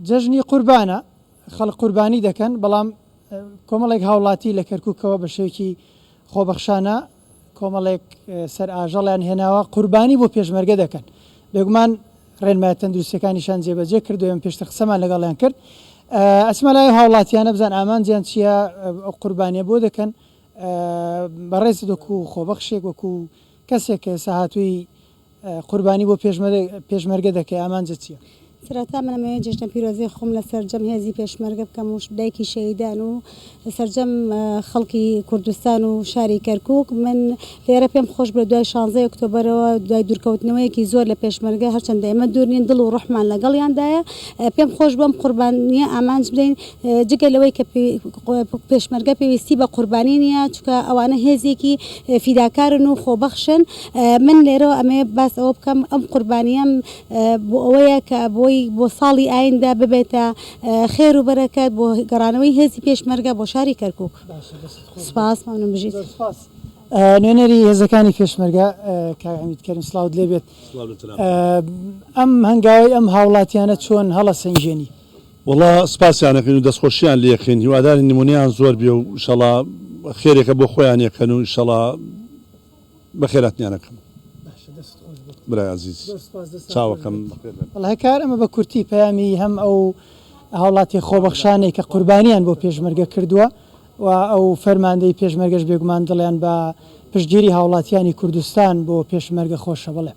جەژنی قوربانە، خەڵک قوربانی دەکەن، بەڵام کۆمەڵێک هاوڵاتی لە کەرکوکەوە بە شێوەیەکی خۆبەخشانە کۆمەڵێک سەر ئاژەڵیان هێناوە قوربانی بۆ پێشمەرگە دەکەن. بێگومان ڕێنمایە تەندروستیەکانیشیان جێبەجێ کردو ئێمە پێشتر قسەمان لەگەڵیان کرد. ئەچمە لای ئەو هاوڵاتیانە بزان ئامانجیان چییە، ئەو قوربانیە بۆ دەکەن. بەڕێزت وەکو خۆبەخشێک، وەکو کەسێک کە ئێستا هاتووی قوربانی بۆ پێشمەرگە دەکەی ئامانجت چیە؟ سەرەتا من ئەمەوێت جەژنە پیرۆزەی خۆم لە سەرجەم هێزی پێشمەرگە بکەم و دایکی شەهیدان و سەرجەم خەڵکی کوردستان و شاری کەرکوک من لێرە پێم خۆش بوو لە دوای شانزەی ئۆکتۆبەرەوە دوای دوورکەوتنەوەیەکی زۆر لە پێشمەرگە هەرچەندە ئێمە دوور نین دڵ و ڕۆحمان لەگەڵیاندایە پێم خۆش بوو ئەم قوربانیە ئامانج بدەین جگە لەوەی کە پێشمەرگە پێویستی بە قوربانی نییە چونکە ئەوانە هێزێکی فیداکارن و خۆبەخشن من لێرەوە ئەمەوێ باس ئەوە بکەم ئەم قوربانیەم بۆ ئەوەیە کە بۆی بۆ ساڵی ئایندە ببێتە خێر و بەرەکەت بۆ گەڕانەوەی هێزی پێشمەرگە بۆ شاری کەرکوک. سوپاس مەمنون بژیت. زۆر سوپاس. نوێنەری هێزەکانی پێشمەرگە کاک عەمید کەریم سڵاوت لێ بێت. ئەم هەنگاوەی ئەم هاوڵاتیانە چۆن هەڵەسەنگێنی؟ وەڵا سپاسیان ئەکەین و دەستخۆشیان لێ ئەکەین هیوادارین نمونەیان زۆر بێ و ئیشەڵا خێرێکە بۆ خۆیان ئەکەن و ئیشەڵا بەخێراتنیان ئەکەم باشە دەستت خۆش بێت. برای ئازیز زۆر سپاس دەستتان خۆش چاوەکەم بێت. بەخێر بێن. وەڵا هەکار ئەمە بە کورتی پەیامی هەم ئەو هاوڵاتیە خۆبەخشانەی کە قوربانیان بۆ پێشمەرگە کردووە و ئەو فەرماندەی پێشمەرگەش بێگومان دڵیان بە پشتگیری هاوڵاتیانی کوردستان بۆ پێشمەرگە خۆشە بەڵێ.